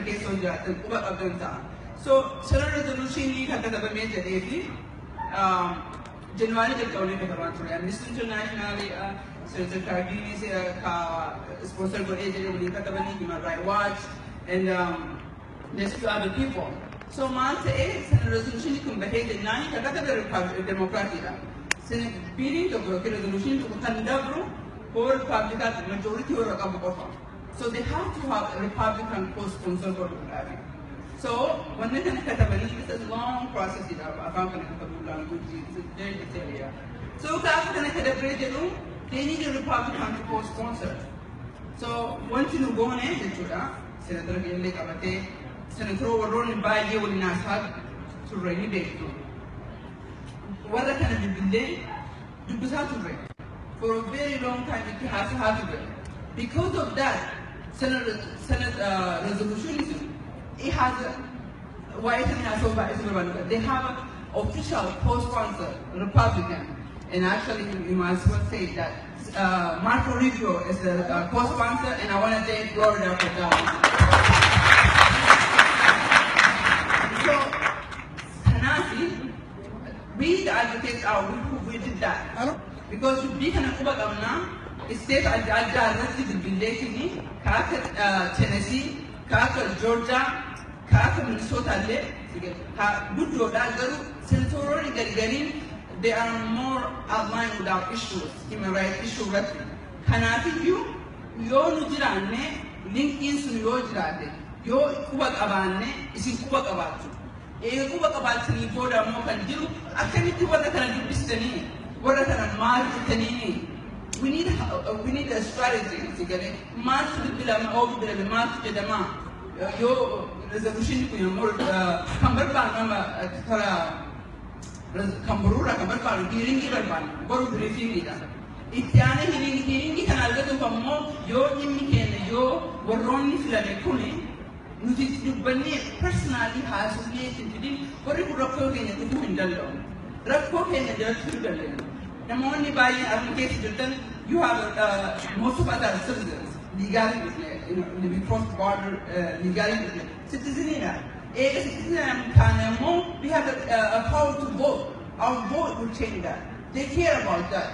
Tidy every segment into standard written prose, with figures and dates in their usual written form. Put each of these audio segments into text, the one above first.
keessa hojjetan quba qabdan ta'a. So Senate resolution kan katabamee jedhee fi January jalqabnee katabaa ture. Amnesty International, Senator Cardini ka sponsor godhee jedhee waliin katabanii, Human Rights Watch and there's few other people. So maal ta'ee, Senate resolution kun bahee jennaan kan katabe Democraatiidha. Senate billiin tokko yookiin resolution tokko kan dabru for Republican majority warra qabu qofa. So they have to have a Republican co-sponsor godhuudhaafi. So wanni kana katabanii, it's a long process jedha, afaan kana katabuu, language, it's very detailed, yeah. So gaafa kana katabree jedhu, they need a Republican to co-sponsor. So wanti nu goone jechuudha, senator illee qabatee, senator warroonni baay'ee waliin haasaa turre ni beektu. Warra kana bilbilee dubbisaa turre. For a very long time itti haasaa turre. Because of that, Senate resolution, it has a, why is it so bad? They have an official co-sponsor, Republican. And actually, you might as well say that Marco Rubio is the co-sponsor, and I want to thank Florida for that one. So, Kanaafi, we the advocates are, we did that. Because dubbii kana quba qabnaa, state adda addaa irratti bilbilleetini, ka akka Tennessee, ka akka Georgia, ka akka Minnesota illee ka guddoodha, garuu senatoroonni gargariin they are more aligned with our issues, human rights issue irratti. Kanaafiyyuu yoo nu jiraanne, linkiin sun yoo jiraate, yoo quba qabaanne, isin quba qabaattu. Eega quba qabaatanii booda ammoo kan jiru akkamitti warra kana dubbistanii, warra kana maal jettanii? We need a strategy si galee, maaltu bilbilama, oo bilbilame maaltu jedhama, yoo resolution kun immoo kan barbaannu nama karaa kan boruurraa kan barbaannu hearingii barbaannu, boru briefingiidha. Itti aanee hearingii kana argatuuf ammoo yoo dhimmi keenya, yoo warroonni filame kuni nuti itti dubbannee, personally haasofnee itti fidin, warri kun rakkoo keenya dhufuu hin danda'u. Rakkoo keenya jalatti hin danda'u. Namoonni baay'een arma keessa jirtan, you have most of us are citizens. Legally, we cross border legally, citizenidha. Eega citizen taane immoo we have a power to vote. Our vote will change that. They care about that.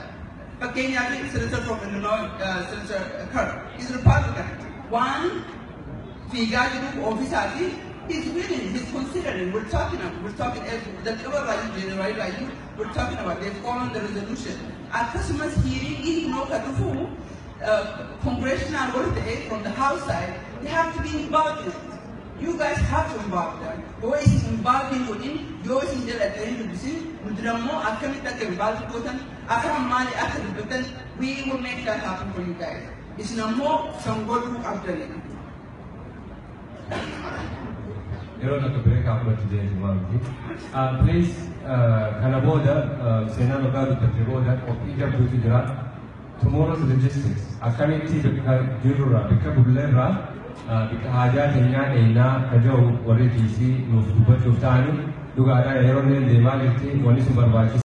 Fakkeenyaaf, Senator from Illinois, Senator Kerr, he's a Republican. Waan fiigaa jiru ofiisaati. He's willing, he's considering, we're talking, jalqaba irraa January irraa we're talking about, they've followed the resolution. Akkasumas hearingii hinoo ka dhufu congressional warra ta'e from the House side, they have to be involved in it. You guys have to involve them. Yoo isin involved hin godhin, yoo isin jal'attanii dubbisin, nuti immoo akkamitti akka involved gootan, afaan maali akka dubbatan, we will make that happen for you guys. Isin ammoo san godhuu qabdanii. Yeroo tokko breakaa fudhachuu deemtu maamti. Please, kana booda seenaan waggaa dubbatte booda qophii jabduutu jira. Tomorrow's logistics, akkamitti bakka jirrurraa, bakka bulleerraa bakka haajaa teenyaa dheenaa ka jiru warri DC nuuf dubbachuuf ta'anii dhugaadhaan yeroo inni deemaa jirti wanni sun barbaachisa.